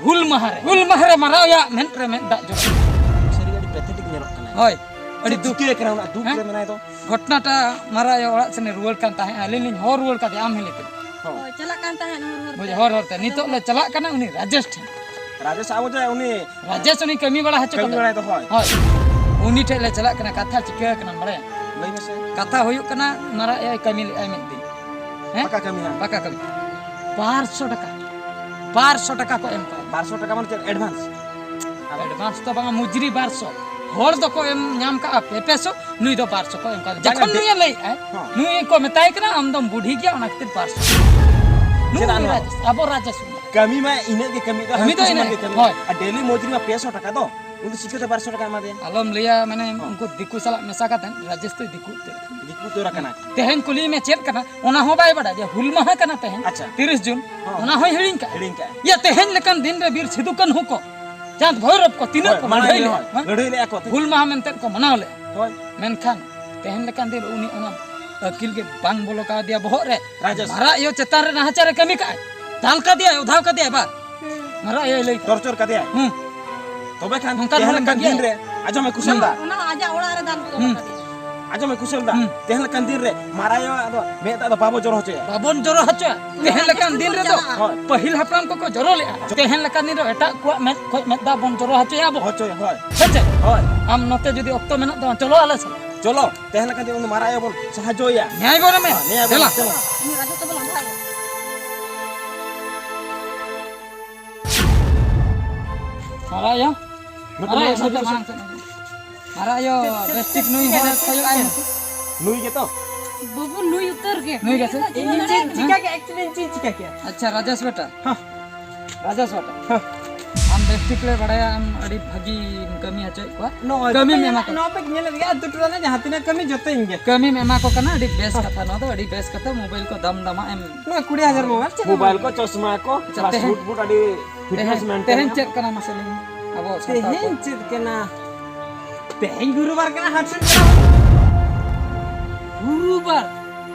ᱦᱩᱞ ᱢᱟᱦᱟ ᱨᱮ, ᱦᱩᱞ ᱢᱟᱦᱟ ᱨᱮ ᱢᱟᱨᱟᱜ ᱟᱭᱳᱭᱟᱜ ᱢᱮᱫ ᱨᱮ ᱢᱮᱫ ᱫᱟᱜ ᱡᱚᱨᱚᱜ ᱠᱟᱱᱟ᱾ ᱥᱟᱹᱨᱤ ᱜᱮ ᱟᱹᱰᱤ pathetic ᱧᱮᱞᱚᱜ ᱠᱟᱱᱟ᱾ ᱦᱳᱭ, ᱟᱹᱰᱤ ᱪᱮᱫ ᱫᱩᱠ᱾ ᱪᱤᱠᱟᱹ ᱠᱟᱱᱟ, ᱚᱱᱟ ᱫᱩᱠ ᱦᱮᱸ? ᱨᱮ ᱢᱮᱱᱟᱭ ᱫᱚ᱾ ᱜᱷᱚᱴᱱᱟᱴᱟ ᱢᱟᱨᱟᱜ ᱟᱭᱳ ᱚᱲᱟᱜ ᱥᱮᱱᱮ ᱨᱩᱣᱟᱹᱲ ᱠᱟᱱ ᱛᱟᱦᱮᱸᱫ, ᱟᱹᱞᱤᱧ ᱞᱤᱧ ᱦᱚᱦᱚ ᱨᱩᱣᱟᱹᱲ ᱠᱟᱫᱮᱭᱟ, ᱟᱢ ᱦᱤᱞᱤ ᱛᱮ᱾ ᱦᱳᱭ᱾ ᱦᱳᱭ, ᱪᱟᱞᱟᱜ ᱠᱟᱱ ᱛᱟᱦᱮᱸᱫ ᱦᱚᱨ ᱦᱚᱨ ᱵᱩᱡᱷᱟᱹᱣ, ᱛᱮ᱾ ᱦᱚᱨ ᱦᱚᱨ ᱛᱮ᱾ ᱱᱤᱛᱚᱜ ᱞᱮ ᱪᱟᱞᱟᱜ ᱠᱟᱱᱟ ᱩᱱᱤ ᱨᱟᱡᱮᱥ ᱴᱷᱮᱱ᱾ ᱨᱟᱡᱮᱥ ᱟᱵᱚ ᱡᱮ ᱩᱱᱤ ᱨᱟᱡᱮᱥ ᱩᱱᱤ ᱠᱟᱹᱢᱤ ᱵᱟᱲᱟ ᱦᱚᱪᱚ ᱠᱟᱹᱢᱤ ᱠᱟᱫᱟ᱾ ᱵᱟᱲᱟᱭ ᱫᱚ, ᱦᱳᱭ᱾ ᱦᱳᱭ᱾ ᱩᱱᱤ ᱴᱷᱮᱡ ᱞᱮ ᱪᱟᱞᱟᱜ ᱠᱟᱱᱟ, ᱠᱟᱛᱷᱟ ᱪᱤᱠᱟᱹ ᱠᱟᱱᱟ ᱵᱟᱲᱟᱭᱟ? ᱞᱟᱹᱭ ᱢᱮᱥᱮ᱾ ᱠᱟᱛᱷᱟ ᱦᱩᱭᱩᱜ ᱠᱟᱱᱟ, ᱢᱟᱨᱟᱜ ᱟᱭᱳᱭ ᱠᱟᱹᱢᱤ ᱞᱮᱜᱼᱟᱭ ᱢᱤᱫ ᱫᱤᱱ᱾ ᱦᱮᱸ? ᱯᱟᱠᱟ ᱠᱟᱹᱢᱤ ᱦᱟᱸᱜ᱾ ᱯᱟᱠᱟ ᱠᱟᱹᱢᱤ᱾ ᱵᱟᱨ ᱥᱚ ᱴᱟᱠᱟ᱾ ᱵᱟᱨ ᱥᱚ ᱴᱟᱠᱟ ᱠᱚ ᱮᱢ ᱠᱟᱜᱼᱟ᱾ ᱵᱟᱨ ᱥᱚ ᱴᱟᱠᱟ ᱢᱟᱱᱮ ᱪᱮᱫ advance? Advance ᱫᱚ ᱵᱟᱝᱟ, ᱢᱩᱡᱽᱨᱤ ᱵᱟᱨ ᱥᱚ᱾ ᱦᱚᱲ ᱫᱚᱠᱚ ᱮᱢ ᱧᱟᱢ ᱠᱟᱜᱼᱟ ᱯᱮ ᱯᱮ ᱥᱚ, ᱱᱩᱭ ᱫᱚ ᱵᱟᱨ ᱥᱚ ᱠᱚ ᱮᱢ ᱠᱟᱜᱼᱟ᱾ ᱵᱟᱝᱟ, ᱡᱚᱠᱷᱚᱱ ᱫᱮ- ᱱᱩᱭᱮ ᱞᱟᱹᱭᱮᱫᱼᱟᱭ, ᱦᱚᱸ᱾ ᱱᱩᱭ ᱠᱚ ᱢᱮᱛᱟᱭ ᱠᱟᱱᱟ, "ᱟᱢ ᱫᱚᱢ ᱵᱩᱰᱷᱤ ᱜᱮᱭᱟ, ᱚᱱᱟ ᱠᱷᱟᱹᱛᱤᱨ ᱵᱟᱨ ᱥᱚ᱾" ᱱᱩᱭ ᱪᱮᱫᱟᱜ ᱱᱚᱣᱟ? ᱨᱟᱡᱮᱥ, ᱟᱵᱚ ᱨᱟᱡᱮᱥ᱾ ᱠᱟᱹᱢᱤ ᱢᱟ ᱤᱱᱟᱹᱜ ᱜᱮ ᱠᱟᱹᱢᱤ ᱫᱚ, ᱠᱟᱹᱢᱤ ᱫᱚ ᱦᱟᱹᱱᱠᱩ ᱥᱚᱢᱟᱱ ᱤᱱᱟᱹᱜ ᱜᱮ ᱜᱮ, ᱠᱟᱹᱢᱤ᱾ ᱦᱳᱭ᱾ ᱟᱨ ᱰᱮᱞᱤ ᱢᱚᱡᱩᱨᱤ ᱢᱟ ᱯᱮ ᱥᱚ ᱴᱟᱠᱟ ᱫᱚ, ᱩᱱᱤ ᱫᱚ ᱪᱤᱠᱟᱹᱛᱮ ᱵᱟᱨ ᱥᱚ ᱴᱟᱠᱟ ᱮᱢᱟ ᱫᱮᱭᱟ? ᱟᱞᱚᱢ ᱞᱟᱹᱭᱟ, ᱢᱟᱱᱮ ᱦᱚᱸ᱾ ᱩᱱᱠᱩ ᱫᱤᱠᱩ ᱥᱟᱞᱟᱜ ᱢᱮᱥᱟ ᱠᱟᱛᱮ ᱨᱟᱡᱮᱥ ᱫᱚᱭ ᱫᱤᱠᱩ ᱩᱛᱟᱹᱨ ᱟᱠᱟᱱᱟ᱾ ᱫᱤᱠᱩ ᱩᱛᱟᱹᱨ ᱟᱠᱟᱱᱟ᱾ ᱛᱮᱦᱮᱧ ᱠᱩᱞᱤᱭᱮ ᱢᱮ ᱪᱮᱫ ᱠᱟᱱᱟ, ᱚᱱᱟ ᱦᱚᱸ ᱵᱟᱭ ᱵᱟᱰᱟᱭᱟ ᱡᱮ ᱦᱩᱞ ᱢᱟᱦᱟ ᱠᱟᱱᱟ ᱛᱮᱦᱮᱧ, ᱟᱪᱪᱷᱟ᱾ ᱛᱤᱨᱤᱥ ᱡᱩᱱ, ᱦᱚᱸ᱾ ᱚᱱᱟ ᱦᱚᱸᱭ ᱦᱤᱲᱤᱧ ᱠᱟᱜᱼᱟ᱾ ᱦᱤᱲᱤᱧ ᱠᱟᱜᱼᱟ᱾ ᱭᱟ, ᱛᱮᱦᱮᱧ ᱞᱮᱠᱟᱱ ᱫᱤᱱ ᱨᱮ ᱵᱤᱨ ᱥᱤᱫᱩ ᱠᱟᱹᱱᱦᱩ ᱠᱚ, ᱪᱟᱸᱫ ᱵᱷᱳᱭᱨᱚᱵ ᱠᱚ ᱛᱤᱱᱟᱹᱜ ᱦᱳᱭ, ᱠᱚ ᱢᱟᱲᱟᱝ ᱞᱟᱹᱲᱦᱟᱹᱭ ᱨᱮ, ᱞᱮᱫᱼᱟ, ᱦᱳᱭ, ᱦᱮᱸ? ᱞᱟᱹᱲᱦᱟᱹᱭ ᱞᱮᱫᱼᱟ ᱠᱚ᱾ ᱦᱩᱞ ᱢᱟᱦᱟ ᱢᱮᱱᱛᱮ ᱠᱚ ᱢᱟᱱᱟᱣ ᱞᱮᱫᱼᱟ᱾ ᱦᱳᱭ᱾ ᱢᱮᱱᱠᱷᱟᱱ ᱛᱮᱦᱮᱧ ᱞᱮᱠᱟᱱ ᱫᱤᱱ ᱨᱮ ᱩᱱᱤ ᱚᱱᱟ ᱟᱹᱠᱤᱞ ᱜᱮ ᱵᱟᱝ ᱵᱚᱞᱚ ᱠᱟᱣᱫᱮᱭᱟ ᱵᱚᱦᱚᱜ ᱨᱮ᱾ ᱨᱟᱡᱮᱥ᱾ ᱢᱟᱨᱟᱜ ᱟᱭᱳ ᱪᱮᱛᱟᱱ ᱨᱮ ᱱᱟᱦᱟᱪᱟᱨᱮ ᱠᱟᱹᱢᱤ ᱠᱟᱜᱼᱟᱭ, ᱫᱟᱞ ᱠᱟᱫᱮᱭᱟᱭ, ᱚᱫᱷᱟᱣ ᱠᱟᱫᱮᱭᱟᱭ ᱵᱟ᱾ ᱦᱩᱸ᱾ ᱢᱟᱨᱟᱜ ᱟᱭᱳᱭ ᱞᱟᱹᱭ ᱠᱟᱜᱼᱟ᱾ ᱴᱚᱨᱪᱚᱨ ᱠᱟᱫᱮᱭᱟᱭ᱾ ᱦᱩᱸ᱾ ᱛᱚᱵᱮ ᱠᱷᱟᱱ ᱱᱚᱝᱠᱟᱱ ᱛᱮᱦᱮᱧ ᱦᱚᱲᱮᱢ ᱞᱮᱠᱟᱱ ᱵᱟᱹᱜᱤᱭᱟ? ᱫᱤᱱ ᱨᱮ, ᱟᱸᱡᱚᱢ ᱢᱮ ᱠᱩᱥᱚᱞ ᱫᱟ᱾ ᱚᱱᱟ ᱟᱡᱟᱜ ᱚᱲᱟᱜ ᱨᱮ ᱫᱟᱞ ᱠᱚ ᱫᱚᱦᱚ ᱦᱩᱸ᱾ ᱠᱟᱫᱮᱭᱟ᱾ ᱟᱸᱡᱚᱢ ᱢᱮ ᱠᱩᱥᱚᱞ ᱫᱟ, ᱦᱩᱸ᱾ ᱛᱮᱦᱮᱧ ᱞᱮᱠᱟᱱ ᱫᱤᱱ ᱨᱮ ᱢᱟᱨᱟᱜ ᱟᱭᱳᱣᱟᱜ ᱫᱚ ᱢᱮᱫ ᱫᱟᱜ ᱫᱚ ᱵᱟᱵᱚ ᱡᱚᱨᱚ ᱦᱚᱪᱚᱭᱟ᱾ ᱵᱟᱵᱚᱱ ᱡᱚᱨᱚ ᱦᱚᱪᱚᱭᱟ᱾ ᱛᱮᱦᱮᱧ ᱞᱮᱠᱟᱱ ᱫᱤᱱ ᱨᱮᱫᱚ ᱦᱳᱭ᱾ ᱯᱟᱹᱦᱤᱞ ᱦᱟᱯᱲᱟᱢ ᱠᱚᱠᱚ ᱡᱚᱨᱚ ᱞᱮᱜᱼᱟ᱾ ᱛᱮᱦᱮᱧ ᱞᱮᱠᱟᱱ ᱫᱤᱱ ᱨᱮ ᱮᱴᱟᱜ ᱠᱚᱣᱟᱜ ᱢᱮᱫ ᱠᱷᱚᱡ ᱢᱮᱫ ᱫᱟᱜ ᱵᱚᱱ ᱡᱚᱨᱚ ᱦᱚᱪᱚᱭᱟ ᱟᱵᱚ᱾ ᱦᱚᱪᱚᱭ, ᱦᱳᱭ᱾ ᱦᱮᱸ ᱪᱮ? ᱦᱳᱭ᱾ ᱟᱢ ᱱᱚᱛᱮ ᱡᱩᱫᱤ ᱚᱠᱛᱚ ᱢᱮᱱᱟᱜ ᱛᱟᱢᱟ, ᱪᱚᱞᱚ ᱟᱞᱮ ᱥᱟᱞᱟᱜ᱾ ᱪᱚᱞᱚ, ᱛᱮᱦᱮᱧ ᱞᱮᱠᱟᱱ ᱫᱤᱱ ᱩᱱᱤ ᱢᱟᱨᱟᱜ ᱟᱭᱳ ᱵᱚᱱ ᱥᱟᱦᱟᱡᱽᱡᱚᱭᱟ᱾ ᱱᱮᱭᱟᱭ ᱵᱚᱱ ᱮᱢᱟᱭᱟ᱾ ᱦᱮᱸ, ᱱᱮᱭᱟᱭ ᱵᱚᱱ ᱫᱮᱞᱟ᱾ ᱮᱢᱟᱭᱟ, ᱪᱚᱞᱚ᱾ ᱩᱱᱤ ᱨᱟᱡᱩ ᱛᱮᱵᱚᱱ ᱟᱸᱫᱷᱟᱭᱟ᱾ ᱢᱟᱨᱟᱜ ᱟᱭᱳ᱾ ᱱᱚᱛᱮ ᱢᱟᱨᱟᱜ ᱟᱭᱳ, ᱢᱟᱨᱟᱝ ᱥᱮᱫ ᱱᱚᱛᱮ ᱢᱟᱨᱟᱝ ᱥᱮᱫ᱾ ᱢᱟᱨᱟᱜ ᱟᱭᱳ, ᱪᱮᱫ, ᱪᱮᱫ, ᱵᱮᱥ ᱴᱷᱤᱠ ᱪᱮᱫ ᱱᱩᱭ ᱪᱤᱠᱟᱹᱭᱮᱱᱟ? ᱦᱚᱲ ᱠᱷᱚᱡᱚᱜ ᱟᱭ᱾ ᱱᱩᱭ ᱜᱮᱛᱚ? ᱵᱟᱹᱵᱩ, ᱱᱩᱭ ᱩᱛᱟᱹᱨ ᱜᱮ᱾ ᱱᱩᱭ ᱜᱮᱥᱮ? ᱤᱧ ᱪᱮᱫ ᱪᱤᱠᱟ ᱠᱮᱜᱼᱟ? Actually, ᱤᱧ ᱪᱮᱫ ᱪᱤᱠᱟ ᱠᱮᱜᱼᱟ? ᱟᱪᱪᱷᱟ, ᱨᱟᱡᱮᱥ ᱵᱮᱴᱟ᱾ ᱦᱮᱸ᱾ ᱨᱟᱡᱮᱥ ᱵᱮᱴᱟ᱾ ᱦᱮᱸ᱾ ᱟᱢ ᱵᱮᱥ ᱴᱷᱤᱠ ᱞᱮ ᱵᱟᱲᱟᱭᱟ, ᱟᱢ ᱟᱹᱰᱤ ᱵᱷᱟᱹᱜᱤᱢ ᱠᱟᱹᱢᱤ ᱦᱚᱪᱚᱭᱮᱫ ᱠᱚᱣᱟ᱾ ᱱᱚᱜᱼᱚᱭ ᱠᱟᱹᱢᱤᱢ ᱛᱚᱵᱮ ᱮᱢᱟ ᱠᱚ ᱱᱚᱣᱟ ᱯᱮ ᱧᱮᱞᱮᱫ ᱜᱮᱭᱟ, ᱟᱹᱛᱩ ᱴᱚᱞᱟ ᱨᱮ ᱡᱟᱦᱟᱸ ᱛᱤᱱᱟᱹᱜ ᱠᱟᱹᱢᱤ, ᱡᱚᱛᱚ ᱤᱧ ᱜᱮ᱾ ᱠᱟᱹᱢᱤᱢ ᱮᱢᱟ ᱠᱚ ᱠᱟᱱᱟ, ᱟᱹᱰᱤ ᱵᱮᱥ ᱦᱮᱸ᱾ ᱠᱟᱛᱷᱟ᱾ ᱱᱚᱣᱟ ᱫᱚ ᱟᱹᱰᱤ ᱵᱮᱥ ᱠᱟᱛᱷᱟ, ᱢᱳᱵᱟᱭᱤᱞ ᱠᱚ ᱫᱟᱢ ᱫᱟᱢᱟᱜ ᱮᱢ᱾ ᱱᱚᱣᱟ ᱠᱩᱲᱤ ᱦᱟᱡᱟᱨ ᱢᱳᱵᱟᱭᱤᱞ, ᱪᱮᱫ ᱢᱳᱵᱟᱭᱤᱞ ᱢᱳᱵᱟᱭᱤᱞ? ᱠᱚ, ᱪᱚᱥᱢᱟ ᱠᱚ, ᱟᱪᱪᱷᱟ, ᱠᱞᱟᱥ ᱛᱮᱦᱮᱧ, ᱵᱩᱴ ᱵᱩᱴ ᱟᱹᱰᱤ ᱯᱷᱤᱴᱱᱮᱥ ᱛᱮᱦᱮᱧ, ᱢᱮᱱᱴᱮᱱ ᱛᱮᱦᱮᱧ ᱮᱢ᱾ ᱪᱮᱫ ᱠᱟᱱᱟ ᱢᱟᱥᱮ ᱞᱟᱹᱭ ᱢᱮ? ᱟᱵᱚ ᱥᱟᱱᱛᱟᱲ ᱛᱮᱦᱮᱧ ᱠᱚ᱾ ᱪᱮᱫ ᱠᱟᱱᱟ? ᱛᱮᱦᱮᱧ ᱜᱩᱨᱩᱵᱟᱨ ᱠᱟᱱᱟ, ᱦᱟᱴ ᱥᱮᱫ ᱪᱟᱞᱟᱣ ᱦᱩᱭᱩᱜᱼᱟ᱾ ᱜᱩᱨᱩᱵᱟᱨ?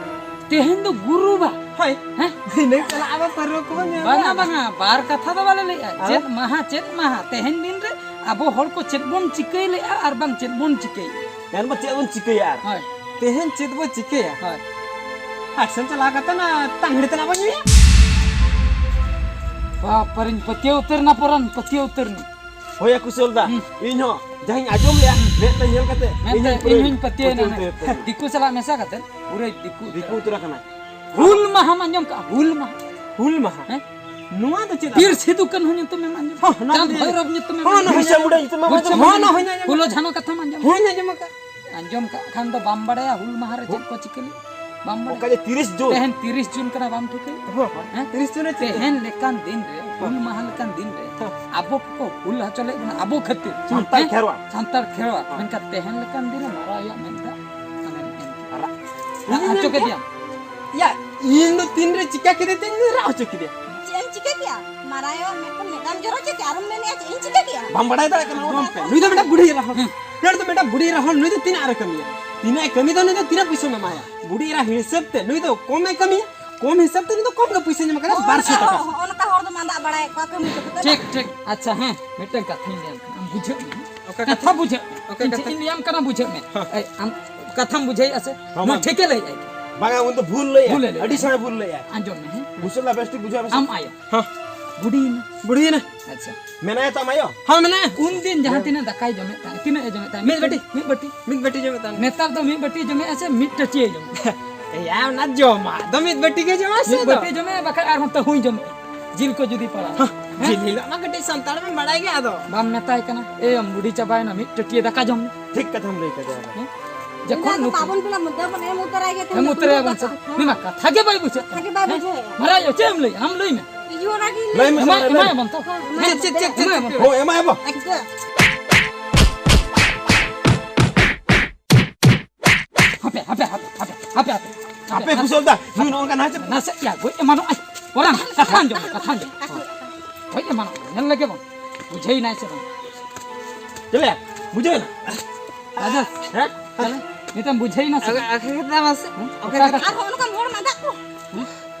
ᱛᱮᱦᱮᱧ ᱫᱚ ᱜᱩᱨᱩᱵᱟᱨ? ᱦᱳᱭ᱾ ᱦᱮᱸ? ᱫᱷᱤᱱᱟᱹᱝ ᱪᱟᱞᱟᱜ ᱟᱵᱚ ᱯᱟᱹᱨᱣᱟᱹ ᱠᱚᱵᱚᱱ ᱧᱟᱢᱟ᱾ ᱵᱟᱝᱟ, ᱵᱟᱝᱟ, ᱵᱟᱨ ᱠᱟᱛᱷᱟ ᱫᱚ ᱵᱟᱞᱮ ᱞᱟᱹᱭᱮᱜᱼᱟ᱾ ᱟᱨ? ᱪᱮᱫ ᱢᱟᱦᱟ, ᱪᱮᱫ ᱢᱟᱦᱟ? ᱛᱮᱦᱮᱧ ᱫᱤᱱ ᱨᱮ ᱟᱵᱚ ᱦᱚᱲ ᱠᱚ ᱪᱮᱫ ᱵᱚᱱ ᱪᱤᱠᱟᱹᱭ ᱞᱮᱜᱼᱟ ᱟᱨ ᱵᱟᱝ ᱪᱮᱫ ᱵᱚᱱ ᱪᱤᱠᱟᱹᱭᱮᱜᱼᱟ? ᱛᱮᱦᱮᱧ ᱵᱚ ᱪᱮᱫ ᱵᱚᱱ ᱪᱤᱠᱟᱹᱭᱟ ᱟᱨ? ᱦᱳᱭ᱾ ᱛᱮᱦᱮᱧ ᱪᱮᱫ ᱵᱚ ᱪᱤᱠᱟᱹᱭᱟ? ᱦᱳᱭ᱾ ᱦᱟᱴ ᱥᱮᱱ ᱪᱟᱞᱟᱣ ᱠᱟᱛᱮ ᱱᱟ ᱛᱟᱝᱦᱤᱲ ᱛᱮᱱᱟᱜ ᱵᱚᱱ ᱧᱩᱭᱟ᱾ ᱵᱟᱯ ᱨᱮᱧ ᱯᱟᱹᱛᱭᱟᱹᱣ ᱩᱛᱟᱹᱨ ᱱᱟ ᱯᱚᱨᱟᱱ, ᱯᱟᱹᱛᱭᱟᱹᱣ ᱩᱛᱟᱹᱨ ᱱᱟ᱾ ᱦᱳᱭ ᱭᱟ ᱠᱩᱥᱚᱞ ᱫᱟ, ᱦᱩᱸ᱾ ᱤᱧ ᱦᱚᱸ ᱡᱟᱦᱟᱸᱧ ᱟᱸᱡᱚᱢ ᱞᱮᱜᱼᱟ, ᱦᱩᱸ᱾ ᱢᱮᱫ ᱛᱮ ᱧᱮᱞ ᱠᱟᱛᱮ ᱢᱮᱱᱛᱮ ᱤᱧ ᱦᱚᱸᱧ ᱤᱧ ᱦᱚᱸᱧ ᱯᱩᱨᱟᱹᱧ ᱯᱟᱹᱛᱭᱟᱹᱣ ᱮᱱᱟ᱾ ᱯᱟᱹᱛᱭᱟᱹᱣ ᱩᱛᱟᱹᱨ ᱩᱛᱟᱹᱨ᱾ ᱫᱤᱠᱩ ᱥᱟᱞᱟᱜ ᱢᱮᱥᱟ ᱠᱟᱛᱮ ᱯᱩᱨᱟᱹᱭ ᱫᱤᱠᱩ ᱩᱛᱟᱹᱨ᱾ ᱫᱤᱠᱩ ᱩᱛᱟᱹᱨ ᱟᱠᱟᱱᱟ᱾ ᱦᱩᱞ ᱢᱟᱦᱟᱢ ᱟᱸᱡᱚᱢ ᱠᱟᱜᱼᱟ? ᱦᱩᱞ ᱢᱟᱦᱟ᱾ ᱦᱩᱞ ᱢᱟᱦᱟ? ᱦᱮᱸ? ᱱᱚᱣᱟ ᱫᱚ ᱪᱮᱫ ᱵᱤᱨ ᱟᱵᱟᱨ? ᱥᱤᱫᱩ ᱠᱟᱹᱱᱦᱩ ᱧᱩᱛᱩᱢᱮᱢ ᱟᱸᱡᱚᱢ ᱦᱚᱸ, ᱠᱟᱜᱼᱟ? ᱚᱱᱟ ᱪᱟᱸᱫ ᱫᱚ ᱵᱷᱳᱭᱨᱚᱵ ᱧᱩᱛᱩᱢᱮᱢ ᱦᱚᱸ, ᱟᱸᱡᱚᱢ ᱚᱱᱟ ᱠᱟᱜᱼᱟ? ᱦᱚᱸᱧ ᱟᱸᱡᱚᱢ ᱵᱤᱨᱥᱟ ᱠᱟᱜᱼᱟ᱾ ᱢᱩᱱᱰᱟ ᱦᱚᱸ, ᱚᱱᱟ ᱦᱚᱸᱧ ᱟᱸᱡᱚᱢ ᱯᱷᱩᱞᱳ ᱠᱟᱜᱼᱟ᱾ ᱡᱷᱟᱱᱚ ᱠᱟᱛᱷᱟᱢ ᱟᱸᱡᱚᱢ ᱦᱚᱸᱧ ᱠᱟᱜᱼᱟ? ᱟᱸᱡᱚᱢ ᱠᱟᱜᱼᱟ᱾ ᱟᱸᱡᱚᱢ ᱠᱟᱜ ᱠᱷᱟᱱ ᱫᱚ ᱵᱟᱢ ᱵᱟᱲᱟᱭᱟ ᱦᱩᱞ ᱢᱟᱦᱟ ᱨᱮ ᱪᱮᱫ ᱠᱚ ᱪᱤᱠᱟᱹ ᱞᱮᱫᱼᱟ? ᱵᱟᱢ ᱵᱟᱲᱟᱭᱟ? ᱚᱠᱟ ᱡᱮ ᱛᱤᱨᱤᱥ ᱡᱩᱱ᱾ ᱛᱮᱦᱮᱧ ᱛᱤᱨᱤᱥ ᱡᱩᱱ ᱠᱟᱱᱟ, ᱵᱟᱢ ᱴᱷᱤᱠᱟᱹᱭᱟ? ᱦᱚᱸ, ᱦᱮᱸ? ᱛᱤᱨᱤᱥ ᱡᱩᱱ ᱨᱮ ᱪᱮᱫ? ᱛᱮᱦᱮᱧ ᱞᱮᱠᱟᱱ ᱫᱤᱱ ᱨᱮ, ᱦᱩᱞ ᱢᱟᱦᱟ ᱞᱮᱠᱟᱱ ᱫᱤᱱ ᱨᱮ, ᱦᱚᱸ᱾ ᱟᱵᱚ ᱠᱚᱠᱚ ᱦᱩᱞ ᱦᱚᱪᱚ ᱞᱮᱫ ᱵᱚᱱᱟ, ᱟᱵᱚ ᱠᱷᱟᱹᱛᱤᱨ᱾ ᱥᱟᱱᱛᱟᱲ ᱦᱮᱸ? ᱠᱷᱮᱨᱣᱟᱲ᱾ ᱥᱟᱱᱛᱟᱲ ᱠᱷᱮᱨᱣᱟᱲ᱾ ᱦᱚᱸ᱾ ᱢᱮᱱᱠᱷᱟᱱ ᱛᱮᱦᱮᱧ ᱞᱮᱠᱟᱱ ᱫᱤᱱ ᱨᱮ ᱢᱟᱨᱟᱣ ᱨᱮᱭᱟᱜ ᱢᱮᱱ ᱫᱚ ᱟᱢᱮᱢ ᱮᱢ ᱠᱮᱫᱟ᱾ ᱨᱟᱜ᱾ ᱨᱟᱜ ᱦᱚᱪᱚ ᱠᱮᱫᱮᱭᱟᱢ᱾ ᱭᱟ, ᱤᱧ ᱫᱚ ᱛᱤᱱ ᱨᱮ ᱪᱤᱠᱟ ᱠᱮᱫᱮ ᱛᱮ ᱤᱧ ᱫᱚ ᱨᱟᱜ ᱦᱚᱪᱚ ᱠᱮᱫᱮᱭᱟ᱾ ᱪᱮᱫ ᱮᱢ ᱪᱤᱠᱟᱹ ᱠᱮᱭᱟ? ᱢᱟᱨᱟᱝ ᱟᱭᱳ ᱢᱮᱫ ᱠᱷᱚᱱ ᱢᱮᱫ ᱫᱟᱜ ᱡᱚᱨᱚ ᱦᱚᱪᱚ ᱠᱮᱭᱟ, ᱟᱨᱮᱢ ᱢᱮᱱᱮᱫᱼᱟ ᱪᱮᱫ ᱤᱧ ᱪᱤᱠᱟᱹ ᱠᱮᱭᱟ? ᱵᱟᱢ ᱵᱟᱲᱟᱭ ᱫᱟᱲᱮᱭᱟᱜ ᱠᱟᱱᱟ, ᱚᱰᱚᱝ ᱯᱮ᱾ ᱱᱩᱭ ᱫᱚ ᱢᱤᱫᱴᱟᱝ ᱵᱩᱲᱦᱤ ᱮᱨᱟ ᱦᱚᱲ᱾ ᱦᱩᱸ᱾ ᱱᱩᱭ ᱫᱚ ᱢᱤᱫᱴᱟᱝ ᱵᱩᱲᱦᱤ ᱮᱨᱟ ᱦᱚᱲ, ᱱᱩᱭ ᱫᱚ ᱛᱤᱱᱟᱹᱜ ᱮ ᱠᱟᱹᱢᱤᱭᱟ? ᱛᱤᱱᱟᱹᱜ ᱮ ᱠᱟᱹᱢᱤ ᱫᱚ ᱱᱩᱭ ᱫᱚ ᱛᱤᱱᱟᱹᱜ ᱯᱩᱭᱥᱟᱹᱢ ᱮᱢᱟᱭᱟ? ᱵᱩᱲᱦᱤ ᱮᱨᱟ ᱦᱤᱥᱟᱹᱵ ᱛᱮ ᱱᱩᱭ ᱫᱚ ᱠᱚᱢ ᱮ ᱠᱟᱹᱢᱤᱭᱟ, ᱠᱚᱢ ᱦᱤᱥᱟᱹᱵ ᱛᱮ ᱱᱩᱭ ᱫᱚ ᱠᱚᱢ ᱜᱮ ᱯᱩᱭᱥᱟᱹᱧ ᱮᱢ ᱠᱟᱱᱟ, ᱦᱚᱸᱜᱼᱚ ᱵᱟᱨᱥᱚ ᱱᱚᱝᱠᱟ ᱴᱟᱠᱟ᱾ ᱦᱚᱸ, ᱦᱚᱸᱜᱼᱚ ᱱᱚᱝᱠᱟ ᱦᱚᱲ ᱫᱚᱢ ᱟᱸᱫᱟᱜ ᱵᱟᱲᱟᱭᱮᱫ ᱠᱚᱣᱟ, ᱠᱟᱹᱢᱤ ᱦᱚᱪᱚ ᱠᱟᱛᱮ᱾ ᱴᱷᱤᱠ, ᱴᱷᱤᱠ᱾ ᱟᱪᱪᱷᱟ, ᱦᱮᱸ, ᱢᱤᱫᱴᱟᱝ ᱠᱟᱛᱷᱟᱧ ᱞᱟᱹᱭᱟᱢ ᱠᱟᱱᱟ, ᱵᱩᱡᱷᱟᱹᱜ ᱢᱮ᱾ ᱚᱠᱟ ᱠᱟᱛᱷᱟ ᱠᱟᱛᱷᱟ? ᱵᱩᱡᱷᱟᱹᱜ ᱢᱮ᱾ ᱚᱠᱟ ᱤᱧ ᱠᱟᱛᱷᱟ? ᱪᱮᱫ ᱤᱧ ᱞᱟᱹᱭᱟᱢ ᱠᱟᱱᱟ, ᱵᱩᱡᱷᱟᱹᱜ ᱢᱮ᱾ ᱦᱚᱸ᱾ ᱮᱭ, ᱟᱢ ᱠᱟᱛᱷᱟᱢ ᱵᱩᱡᱷᱟᱹᱣᱮᱫᱼᱟ ᱥᱮ? ᱦᱚᱸ, ᱱᱚᱣᱟ ᱢᱟ᱾ ᱴᱷᱤᱠᱮ ᱞᱟᱹᱭᱮᱫᱼᱟᱭ᱾ ᱵᱟᱝᱟ, ᱩᱱᱤ ᱫᱚ ᱵᱷᱩᱞ ᱞᱟᱹᱭᱮᱫᱼᱟᱭ᱾ ᱵᱷᱩᱞᱮ ᱞᱟᱹᱭᱮᱫᱼᱟᱭ᱾ ᱟᱹᱰᱤ ᱥᱮᱬᱟ ᱵᱷᱩᱞ ᱞᱟᱹᱭᱮᱫᱼᱟᱭ᱾ ᱟᱸᱡᱚᱢ ᱢᱮ, ᱦᱮᱸ? ᱵᱩᱥᱩᱵ ᱞᱟ ᱵᱮᱥ ᱴᱷᱤᱠ ᱵᱩᱡᱷᱟᱹᱣ ᱢᱮᱥᱮ᱾ ᱟᱢ ᱟᱭᱳ᱾ ᱦᱚᱸ᱾ ᱵᱩᱰᱷᱤᱭᱮᱱᱟ᱾ ᱵᱩᱰᱷᱤᱭᱮᱱᱟ᱾ ᱟᱪᱪᱷᱟ᱾ ᱢᱮᱱᱟᱭᱟ ᱛᱚ ᱟᱢ ᱟᱭᱳ? ᱦᱚᱸ, ᱢᱮᱱᱟᱭᱟ᱾ ᱩᱱᱫᱤᱱ ᱡᱟᱦᱟᱸ ᱛᱤᱱᱟᱹᱜ ᱫᱟᱠᱟᱭ ᱡᱚᱢᱮᱫ ᱛᱟᱦᱮᱸᱫ, ᱛᱤᱱᱟᱹᱜ ᱮ ᱡᱚᱢᱮᱫ ᱛᱟᱦᱮᱸᱫ? ᱢᱤᱫ ᱵᱟᱹᱴᱤ? ᱢᱤᱫ ᱵᱟᱹᱴᱤ᱾ ᱢᱤᱫ ᱵᱟᱹᱴᱤ ᱡᱚᱢᱮᱫ ᱛᱟᱦᱮᱸᱫ᱾ ᱱᱮᱛᱟᱨ ᱫᱚ ᱢᱤᱫ ᱵᱟᱹᱴᱤ ᱡᱚᱢᱮᱫᱼᱟ ᱥᱮ ᱢᱤᱫ ᱴᱟᱹᱴᱤᱭᱟᱹ ᱡᱚᱢᱮᱫᱼᱟ? ᱮᱭᱟ, ᱚᱱᱟ ᱡᱚᱢᱟᱜ ᱫᱚ ᱢᱤᱫ ᱵᱟᱹᱴᱤ ᱜᱮ ᱡᱚᱢᱟ ᱥᱮ ᱢᱤᱫ ᱫᱚ? ᱵᱟᱹᱴᱤ ᱡᱚᱢᱮᱫᱼᱟ, ᱵᱟᱠᱷᱟᱡ ᱟᱨᱦᱚᱸ ᱛᱟᱹᱦᱩᱭ ᱡᱚᱢᱮᱫᱼᱟ᱾ ᱡᱤᱞ ᱠᱚ ᱡᱩᱫᱤ ᱯᱟᱲᱟᱜᱼᱟ᱾ ᱦᱚᱸ, ᱦᱮᱸ? ᱡᱤᱞ ᱦᱤᱞᱳᱜ ᱢᱟ ᱠᱟᱹᱴᱤᱡ ᱥᱟᱱᱛᱟᱲ ᱢᱟ ᱵᱟᱲᱟᱭ ᱜᱮ ᱟᱫᱚ᱾ ᱵᱟᱢ ᱢᱮᱛᱟᱭ ᱠᱟᱱᱟ, "ᱮᱭ, ᱟᱢ ᱵᱩᱰᱷᱤ ᱪᱟᱵᱟᱭᱮᱱᱟ, ᱢᱤᱫ ᱴᱟᱹᱴᱤᱭᱟᱹ ᱫᱟᱠᱟ ᱡᱚᱢ ᱢᱮ"? ᱴᱷᱤᱠ ᱠᱟᱛᱷᱟᱢ ᱞᱟᱹᱭ ᱠᱟᱫᱟ᱾ ᱦᱮᱸ? ᱡᱚᱠᱷᱚᱱ ᱤᱧ ᱫᱚ ᱱᱩᱠᱩ ᱵᱟᱵᱚᱱ ᱯᱮᱲᱟ ᱢᱩᱫᱽᱫᱟᱹ ᱵᱚᱱ ᱮᱢ ᱩᱛᱟᱹᱨᱟᱭ ᱜᱮ, ᱛᱮᱦᱮᱧ ᱮᱢ ᱫᱚ ᱩᱛᱟᱹᱨᱟᱭᱟ ᱵᱚᱱ ᱥᱮ᱾ ᱠᱟᱛᱷᱟ᱾ ᱩᱱᱤ ᱢᱟ ᱠᱟᱛᱷᱟ ᱜᱮ ᱵᱟᱭ ᱵᱩᱡᱷᱟᱹᱣ᱾ ᱠᱟᱛᱷᱟ ᱜᱮ ᱵᱟᱭ ᱦᱮᱸ? ᱵᱩᱡᱷᱟᱹᱣᱮᱫᱼᱟ᱾ ᱢᱟᱨᱟᱝ ᱟᱭᱳ, ᱪᱮᱫ ᱮᱢ ᱞᱟᱹᱭᱟ? ᱟᱢ ᱞᱟᱹᱭ ᱢᱮ᱾ ᱤᱧ ᱚᱱᱟ ᱜᱤᱧ ᱞᱟᱹᱭ ᱮᱢᱟ-, ᱮᱢᱟᱭᱟ ᱵᱚᱱ ᱛᱚ᱾ ᱦᱮᱸ, ᱪᱮᱫ, ᱪᱮᱫ, ᱪᱮᱫ, ᱮᱢᱟᱭᱟ ᱪᱮᱫ, ᱵᱚᱱ ᱪᱮᱫ? ᱛᱚ᱾ ᱦᱳᱭ, ᱮᱢᱟᱭᱟ ᱵᱚᱱ᱾ ᱮᱠᱫᱚᱢ᱾ ᱦᱟᱯᱮ, ᱦᱟᱯᱮ, ᱦᱟᱯᱮ, ᱦᱟᱯᱮ, ᱦᱟᱯᱮ, ᱦᱟᱯᱮ, ᱦᱟᱯᱮ, ᱠᱩᱥᱚᱞ ᱫᱟ, ᱱᱩᱭ ᱱᱚᱜᱼᱚ ᱱᱚᱝᱠᱟ ᱱᱟᱦᱟᱜ ᱪᱮᱫ? ᱱᱟᱥᱮ ᱭᱟ, ᱜᱚᱡ ᱮᱢᱟᱱᱚᱜ ᱟᱭ᱾ ᱯᱚᱨᱟᱱ, ᱠᱟᱛᱷᱟ ᱟᱸᱡᱚᱢ ᱢᱮ, ᱠᱟᱛᱷᱟ ᱟᱸᱡᱚᱢ ᱢᱮ᱾ ᱜᱚᱡ ᱮᱢᱟᱱᱚᱜ ᱟᱭ, ᱧᱮᱞ ᱞᱮᱜᱮ ᱵᱚᱱ᱾ ᱵᱩᱡᱷᱟᱹᱣ ᱮᱱᱟᱭ ᱥᱮ ᱵᱟᱝ? ᱪᱮᱫ ᱞᱮ? ᱵᱩᱡᱷᱟᱹᱣ ᱮᱱᱟ? ᱟᱫᱚ, ᱦᱮᱸ? ᱛᱟᱦᱞᱮ, ᱱᱤᱛᱚᱜ ᱵᱩᱡᱷᱟᱹᱣ ᱮᱱᱟ ᱥᱮ ᱚᱠᱟ, ᱵᱟᱝ? ᱚᱠᱟ ᱠᱟᱛᱷᱟ ᱢᱟᱥᱮ? ᱦᱮᱸ? ᱚᱠᱟ ᱚᱠᱟ ᱠᱟᱛᱷᱟ? ᱠᱟᱛᱷᱟ? ᱟᱨᱦᱚᱸ ᱚᱱᱠᱟᱱ ᱦᱚᱲ ᱢᱟ ᱫᱟᱜ ᱠᱚ᱾ ᱦᱮᱸ?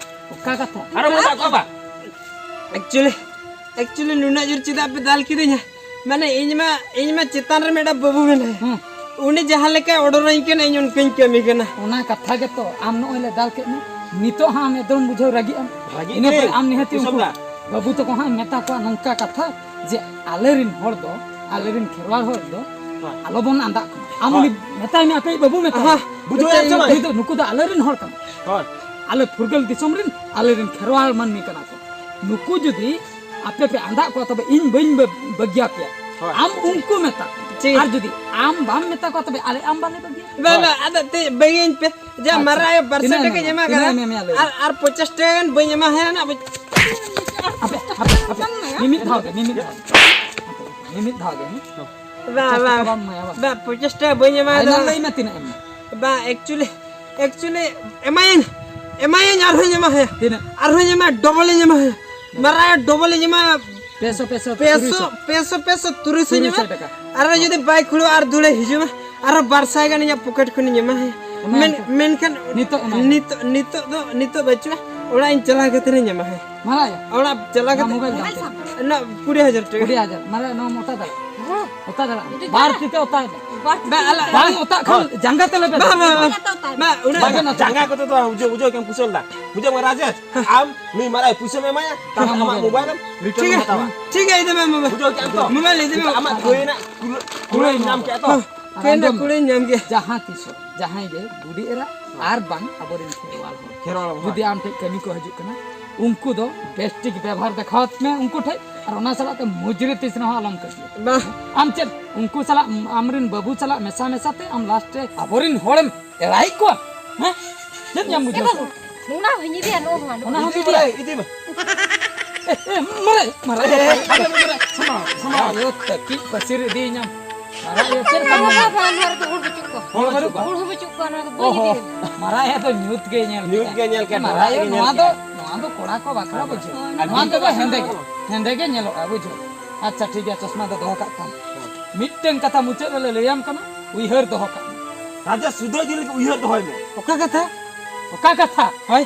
ᱚᱠᱟ ᱠᱟᱛᱷᱟ? ᱟᱨᱦᱚᱸ ᱢᱟ ᱫᱟᱜ ᱠᱚ, ᱵᱟ᱾ Actually, actually, ᱱᱩᱱᱟᱹᱜ ᱡᱳᱨ ᱪᱮᱫᱟᱜ ᱯᱮ ᱫᱟᱞ ᱠᱤᱫᱤᱧᱟ? ᱢᱟᱱᱮ, ᱤᱧ ᱢᱟ, ᱤᱧ ᱢᱟ ᱪᱮᱛᱟᱱ ᱨᱮ ᱢᱤᱫᱴᱟᱝ ᱵᱟᱹᱵᱩ ᱢᱮᱱᱟᱭᱟ᱾ ᱦᱩᱸ᱾ ᱩᱱᱤ ᱡᱟᱦᱟᱸ ᱞᱮᱠᱟᱭ ᱚᱰᱚᱨᱟᱹᱧ ᱠᱟᱱᱟ, ᱤᱧ ᱚᱱᱠᱟᱧ ᱠᱟᱹᱢᱤ ᱠᱟᱱᱟ᱾ ᱚᱱᱟ ᱠᱟᱛᱷᱟ ᱜᱮᱛᱚ, ᱟᱢ ᱱᱚᱜᱼᱚᱭ ᱞᱮ ᱫᱟᱞ ᱠᱮᱫ ᱢᱮ, ᱱᱤᱛᱚᱜ ᱦᱟᱸᱜ ᱟᱢ ᱮᱠᱫᱚᱢ ᱵᱩᱡᱷᱟᱹᱣ ᱨᱟᱹᱜᱤᱜ ᱟᱢ᱾ ᱨᱟᱹᱜᱤᱜ ᱤᱱᱟᱹ ᱯᱚᱨᱮ ᱜᱤᱧ᱾ ᱟᱢ ᱱᱤᱦᱟᱹᱛ ᱩᱱᱠᱩ ᱠᱩᱥᱚᱞ ᱫᱟ᱾ ᱵᱟᱹᱵᱩ ᱛᱟᱠᱚ ᱦᱟᱸᱜ ᱮᱢ ᱢᱮᱛᱟ ᱠᱚᱣᱟ ᱱᱚᱝᱠᱟ ᱠᱟᱛᱷᱟ ᱡᱮ, ᱟᱞᱮ ᱨᱤᱱ ᱦᱚᱲ ᱫᱚ, ᱟᱞᱮ ᱨᱤᱱ ᱠᱷᱮᱨᱣᱟᱲ ᱦᱚᱲ ᱫᱚ ᱦᱳᱭ᱾ ᱟᱞᱚ ᱵᱚᱱ ᱟᱸᱫᱟᱜ ᱠᱚᱣᱟ᱾ ᱟᱢ ᱦᱳᱭ᱾ ᱩᱱᱤ ᱢᱮᱛᱟᱭ ᱢᱮ, ᱟᱯᱮᱭᱤᱡ ᱵᱟᱹᱵᱩ ᱢᱮᱛᱟᱭ ᱟᱦᱟ, ᱢᱮ᱾ ᱵᱩᱡᱷᱟᱹᱣ ᱧᱟᱢ ᱪᱚ ᱱᱩᱠᱩ ᱵᱟᱭ᱾ ᱫᱚ, ᱱᱩᱠᱩ ᱫᱚ ᱟᱞᱮ ᱨᱤᱱ ᱦᱚᱲ ᱠᱟᱱᱟ᱾ ᱦᱳᱭ᱾ ᱟᱞᱮ ᱯᱷᱩᱨᱜᱟᱹᱞ ᱫᱤᱥᱚᱢ ᱨᱤᱱ ᱟᱞᱮ ᱨᱤᱱ ᱠᱷᱮᱨᱣᱟᱲ ᱢᱟᱹᱱᱢᱤ ᱠᱟᱱᱟ ᱠᱚ᱾ ᱱᱩᱠᱩ ᱡᱩᱫᱤ ᱟᱯᱮ ᱯᱮ ᱟᱸᱫᱟᱜ ᱠᱚᱣᱟ, ᱛᱚᱵᱮ ᱤᱧ ᱵᱟᱹᱧ ᱵᱟᱹ-, ᱵᱟᱹᱜᱤᱭᱟᱯᱮᱭᱟ᱾ ᱦᱳᱭ᱾ ᱟᱢ ᱩᱱᱠᱩ ᱢᱮᱛᱟ ᱠᱚ᱾ ᱴᱷᱤᱠ᱾ ᱟᱨ ᱡᱩᱫᱤ ᱟᱢ ᱵᱟᱢ ᱢᱮᱛᱟ ᱠᱚᱣᱟ, ᱛᱚᱵᱮ ᱟᱞᱮ ᱟᱢ ᱵᱟᱞᱮ ᱵᱟᱹᱜᱤᱭᱟ᱾ ᱵᱟ, ᱵᱟ, ᱟᱫᱚ ᱛᱮ ᱵᱟᱹᱜᱤᱭᱟᱹᱧ ᱯᱮ᱾ ᱡᱟ ᱟᱪᱪᱷᱟ, ᱢᱟᱨᱟᱝ ᱟᱭᱳ ᱵᱟᱨᱥᱚ ᱴᱟᱠᱟᱧ ᱮᱢᱟ ᱠᱟᱫᱟ᱾ ᱛᱤᱱᱟᱹᱜ ᱮᱢ ᱮᱢᱟ, ᱞᱟᱹᱭ ᱢᱮ᱾ ᱟᱨ, ᱟᱨ ᱯᱚᱧᱪᱟᱥ ᱴᱟᱠᱟ ᱜᱟᱱ ᱵᱟᱹᱧ ᱮᱢᱟ ᱦᱮᱸ ᱱᱟᱜ᱾ ᱟᱯᱮ, ᱟᱯᱮ, ᱟᱯᱮ, ᱢᱤᱢᱤᱫ ᱫᱷᱟᱣ ᱜᱮ, ᱢᱤᱢᱤᱫ ᱫᱷᱟᱣ᱾ ᱢᱤᱢᱤᱫ ᱫᱷᱟᱣ ᱜᱮ, ᱦᱮᱸ? ᱵᱟ, ᱯᱚᱧᱪᱟᱥ ᱵᱟ, ᱴᱟᱠᱟ ᱵᱟᱢ ᱮᱢᱟᱭᱟ, ᱵᱟ? ᱵᱟ, ᱯᱚᱧᱪᱟᱥ ᱴᱟᱠᱟ ᱵᱟᱹᱧ ᱮᱢᱟ ᱠᱟᱫᱟ᱾ ᱯᱷᱟᱭᱱᱟᱞ ᱞᱟᱹᱭ ᱢᱮ ᱛᱤᱱᱟᱹᱜ ᱮᱢ ᱮᱢᱟ᱾ ᱵᱟ, actually, actually, ᱮᱢᱟᱭᱟᱹᱧ, ᱮᱢᱟᱭᱟᱹᱧ, ᱟᱨᱦᱚᱸᱧ ᱮᱢᱟ ᱦᱟᱭᱟ᱾ ᱛᱤᱱᱟᱹᱜ? ᱟᱨᱦᱚᱸᱧ ᱮᱢᱟ, ᱰᱚᱵᱚᱞ ᱤᱧ ᱮᱢᱟ ᱦᱟᱭᱟ᱾ ᱢᱟᱨᱟᱝ ᱰᱚᱵᱚᱞ ᱤᱧ ᱮᱢᱟ᱾ ᱯᱮᱥᱚ, ᱯᱮᱥᱚ, ᱯᱮᱥᱚ, ᱛᱩᱨᱩᱭᱥᱚ᱾ ᱯᱮᱥᱚ, ᱯᱮᱥᱚ, ᱛᱩᱨᱩᱭᱥᱚ ᱤᱧ ᱮᱢᱟ᱾ ᱛᱩᱨᱩᱭᱥᱚ ᱴᱟᱠᱟ᱾ ᱟᱨᱦᱚᱸ ᱡᱩᱫᱤ ᱵᱟᱭ ᱠᱩᱲᱟᱹᱣᱟ ᱟᱨ ᱫᱩᱲᱮ ᱦᱤᱡᱩᱜᱼᱟ, ᱟᱨᱦᱚᱸ ᱵᱟᱨ ᱥᱟᱭ ᱜᱟᱱ ᱤᱧᱟᱹᱜ ᱯᱚᱠᱮᱴ ᱠᱷᱚᱱᱤᱧ ᱮᱢᱟ ᱦᱟᱭᱟ᱾ ᱮᱢᱟᱭᱟᱢ ᱢᱮᱱ-, ᱛᱚ᱾ ᱢᱮᱱᱠᱷᱟᱱ ᱱᱤᱛᱚᱜ ᱮᱢᱟᱭ ᱢᱮ᱾ ᱱᱤᱛᱚᱜ, ᱱᱤᱛᱚᱜ ᱫᱚ, ᱱᱤᱛᱚᱜ ᱵᱟᱹᱪᱩᱜᱼᱟ᱾ ᱚᱲᱟᱜ ᱤᱧ ᱪᱟᱞᱟᱣ ᱠᱟᱛᱮ ᱤᱧ ᱮᱢᱟ ᱦᱟᱭᱟ᱾ ᱢᱟᱨᱟᱝ ᱟᱭᱳ, ᱚᱲᱟᱜ ᱪᱟᱞᱟᱣ ᱚᱱᱟ ᱠᱟᱛᱮ ᱢᱳᱵᱟᱭᱤᱞ ᱫᱟᱢ ᱛᱤᱱᱟᱹᱜ? ᱚᱱᱟ ᱠᱩᱲᱤ ᱦᱟᱡᱟᱨ ᱴᱟᱠᱟ᱾ ᱠᱩᱲᱤ ᱦᱟᱡᱟᱨ᱾ ᱢᱟᱨᱟᱝ ᱟᱭᱳ, ᱱᱚᱣᱟᱢ ᱚᱛᱟ ᱫᱟᱲᱮᱭᱟᱜᱼᱟ? ᱦᱮᱸ᱾ ᱚᱛᱟ ᱫᱟᱲᱮᱭᱟᱜᱼᱟ᱾ ᱚᱛᱟ ᱵᱟᱨ ᱫᱟᱲᱮᱭᱟᱜᱼᱟ᱾ ᱛᱤ ᱛᱮ ᱚᱛᱟᱭ ᱢᱮ᱾ ᱵᱟᱨ ᱛᱤ ᱵᱟ, ᱛᱮ᱾ ᱟᱞᱮ ᱵᱟᱝ ᱚᱛᱟᱜ ᱠᱷᱟᱱ ᱦᱳᱭ᱾ ᱡᱟᱸᱜᱟ ᱛᱮ ᱞᱮᱵᱮᱫ᱾ ᱵᱟ, ᱵᱟ, ᱵᱟ᱾ ᱵᱟ, ᱩᱱᱟᱹᱜ ᱵᱟᱝ, ᱡᱟᱸᱜᱟ ᱠᱚᱛᱮ ᱫᱚ ᱵᱟᱝ, ᱵᱩᱡᱷᱟᱹᱣ, ᱵᱩᱡᱷᱟᱹᱣ ᱠᱮᱢ ᱠᱩᱥᱟᱹᱞ ᱫᱟ᱾ ᱵᱩᱡᱷᱟᱹᱣ ᱢᱮ ᱨᱟᱡᱮᱥ, ᱟᱢ ᱱᱩᱭ ᱢᱟᱨᱟᱝ ᱯᱩᱭᱥᱟᱹᱢ ᱮᱢᱟᱭᱟ, ᱛᱟᱦᱞᱮ ᱟᱢᱟᱜ ᱢᱳᱵᱟᱭᱤᱞ ᱮᱢ ᱴᱷᱤᱠ ᱨᱤᱴᱟᱨᱱ ᱜᱮᱭᱟ, ᱦᱟᱛᱟᱣᱟ᱾ ᱴᱷᱤᱠ ᱜᱮᱭᱟ, ᱤᱫᱤ ᱢᱮ ᱢᱳᱵᱟᱭᱤᱞ᱾ ᱵᱩᱡᱷᱟᱹᱣ ᱠᱮᱜ ᱟᱢ ᱛᱚ? ᱢᱳᱵᱟᱭᱤᱞ ᱤᱫᱤ ᱢᱮ᱾ ᱟᱢᱟᱜ ᱠᱟᱹᱭ ᱨᱮᱱᱟᱜ ᱠᱩᱞᱟᱹ-, ᱠᱩᱲᱟᱹᱭ ᱧᱟᱢ ᱠᱮᱜᱼᱟ ᱛᱚ? ᱦᱮᱸ, ᱠᱟᱹᱭ ᱨᱮᱱᱟᱜ ᱟᱸᱡᱚᱢ ᱠᱩᱲᱟᱹᱭ ᱧᱟᱢ ᱠᱮᱜᱼᱟ᱾ ᱡᱟᱦᱟᱸ ᱛᱤᱥ ᱦᱚᱸ ᱡᱟᱦᱟᱸᱭ ᱜᱮ ᱵᱩᱰᱷᱤ ᱮᱨᱟ ᱟᱨ ᱵᱟᱝ ᱟᱵᱚᱨᱮᱱ ᱠᱷᱮᱨᱣᱟᱞ ᱦᱚᱲ ᱠᱷᱮᱨᱣᱟᱞ ᱦᱚᱲ᱾ ᱡᱩᱫᱤ ᱟᱢ ᱴᱷᱮᱡ ᱠᱟᱹᱢᱤ ᱠᱚ ᱦᱤᱡᱩᱜ ᱠᱟᱱᱟ, ᱩᱱᱠᱩ ᱫᱚ ᱵᱮᱥ ᱴᱷᱤᱠ ᱵᱮᱵᱚᱦᱟᱨ ᱫᱮᱠᱷᱟᱣ ᱢᱮ ᱩᱱᱠᱩ ᱴᱷᱮᱡ, ᱟᱨ ᱚᱱᱟ ᱥᱟᱞᱟᱜ ᱛᱮ ᱢᱩᱡᱽᱨᱤ ᱛᱤᱥ ᱨᱮᱦᱚᱸ ᱟᱞᱚᱢ ᱠᱟᱹᱢᱤᱭᱟ᱾ ᱵᱟᱝ᱾ ᱟᱢ ᱪᱮᱫ ᱩᱱᱠᱩ ᱥᱟᱞᱟᱜ, ᱟᱢᱨᱮᱱ ᱵᱟᱹᱵᱩ ᱥᱟᱞᱟᱜ ᱢᱮᱥᱟ ᱢᱮᱥᱟ ᱛᱮ ᱟᱢ ᱞᱟᱥᱴ ᱨᱮ ᱟᱵᱚᱨᱮᱱ ᱦᱚᱲᱮᱢ ᱮᱲᱟᱭᱮᱫ ᱠᱚᱣᱟ? ᱦᱮᱸ? ᱪᱮᱫ ᱧᱟᱢ ᱮ ᱵᱩᱡᱷᱟᱹᱣ? ᱵᱟᱹᱵᱩ, ᱱᱚᱣᱟ ᱦᱚᱸᱧ ᱤᱫᱤᱭᱟ, ᱱᱚᱣᱟ ᱦᱚᱸ, ᱱᱚᱣᱟ ᱦᱚᱸ ᱤᱫᱤ ᱤᱫᱤᱭᱟ᱾ ᱢᱮ, ᱤᱫᱤ ᱢᱮ᱾ ᱮ, ᱮ, ᱢᱟᱨᱮ, ᱢᱟᱨᱮ, ᱮ, ᱮ, ᱢᱟᱨᱮ, ᱢᱟᱨᱮ, ᱥᱟᱢᱟᱣ, ᱥᱟᱢᱟᱣ, ᱤᱭᱟᱹ, ᱛᱟᱹᱠᱤᱡ ᱯᱟᱹᱥᱤᱨ ᱤᱫᱤᱭᱤᱧᱟᱢ᱾ ᱢᱟᱨᱮ, ᱤᱭᱟᱹ, ᱪᱮᱫ ᱞᱮᱠᱟ ᱵᱟᱝ, ᱢᱮᱱᱟᱢ? ᱵᱟᱝ, ᱵᱟᱝ, ᱱᱚᱣᱟ ᱨᱮᱫᱚ ᱦᱚᱲ ᱵᱟᱹᱪᱩᱜ ᱠᱚᱣᱟ᱾ ᱦᱚᱲ ᱵᱟᱹᱪᱩᱜ ᱠᱚᱣᱟ? ᱦᱚᱲ ᱦᱚᱸ ᱵᱟᱹᱪᱩᱜ ᱠᱚᱣᱟ, ᱱᱚᱣᱟ ᱫᱚ ᱵᱟᱹᱧ ᱚᱦᱚ, ᱤᱫᱤᱭᱟ᱾ ᱢᱟᱨᱮ, ᱤᱭᱟᱹ ᱫᱚ ᱧᱩᱛ ᱜᱮ ᱧᱮᱞ ᱧᱩᱛ ᱠᱮᱫᱟ᱾ ᱜᱮ ᱧᱮᱞ ᱠᱮᱫᱟ, ᱢᱟᱨᱮ, ᱢᱟᱨᱮ ᱤᱭᱟᱹ, ᱜᱮ ᱱᱚᱣᱟ ᱧᱮᱞ ᱫᱚ, ᱠᱮᱫᱟ᱾ ᱱᱚᱣᱟ ᱫᱚ ᱠᱚᱲᱟ ᱠᱚ ᱵᱟᱠᱷᱨᱟ ᱵᱩᱡᱷᱟᱹᱣ᱾ ᱦᱳᱭ, ᱱᱚᱣᱟ ᱫᱚ ᱦᱮᱸᱫᱮ ᱜᱮ, ᱦᱮᱸᱫᱮ ᱜᱮ ᱧᱮᱞᱚᱜᱼᱟ, ᱵᱩᱡᱷᱟᱹᱣ᱾ ᱟᱪᱪᱷᱟ, ᱴᱷᱤᱠ ᱜᱮᱭᱟ, ᱪᱚᱥᱢᱟ ᱫᱚ ᱫᱚᱦᱚ ᱠᱟᱜ ᱛᱟᱢ᱾ ᱦᱳᱭ᱾ ᱢᱤᱫᱴᱮᱱ ᱠᱟᱛᱷᱟ ᱢᱩᱪᱟᱹᱫ ᱨᱮᱞᱮ ᱞᱟᱹᱭᱟᱢ ᱠᱟᱱᱟ, ᱩᱭᱦᱟᱹᱨ ᱫᱚᱦᱚ ᱠᱟᱜ ᱢᱮ᱾ ᱨᱟᱡᱟ ᱥᱩᱫᱷᱟᱹ ᱡᱤᱞ ᱩᱭᱦᱟᱹᱨ ᱫᱚᱦᱚᱭ ᱢᱮ᱾ ᱚᱠᱟ ᱠᱟᱛᱷᱟ? ᱚᱠᱟ ᱠᱟᱛᱷᱟ? ᱦᱳᱭ᱾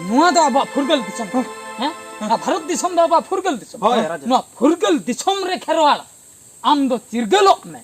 ᱱᱚᱣᱟ ᱫᱚ ᱟᱵᱚᱣᱟᱜ ᱯᱷᱩᱨᱜᱟᱹᱞ ᱫᱤᱥᱚᱢ ᱠᱟᱱᱟ᱾ ᱦᱮᱸ? ᱦᱮᱸ᱾ ᱟᱨ ᱵᱷᱟᱨᱚᱛ ᱫᱤᱥᱚᱢ ᱫᱚ ᱟᱵᱚᱣᱟᱜ ᱯᱷᱩᱨᱜᱟᱹᱞ ᱫᱤᱥᱚᱢ᱾ ᱦᱳᱭ, ᱨᱟᱡᱟ᱾ ᱱᱚᱣᱟ ᱯᱷᱩᱨᱜᱟᱹᱞ ᱫᱤᱥᱚᱢ ᱨᱮ ᱠᱷᱮᱨᱣᱟᱲ, ᱟᱢ ᱫᱚ ᱪᱤᱨᱜᱟᱹᱞᱚᱜ ᱢᱮ᱾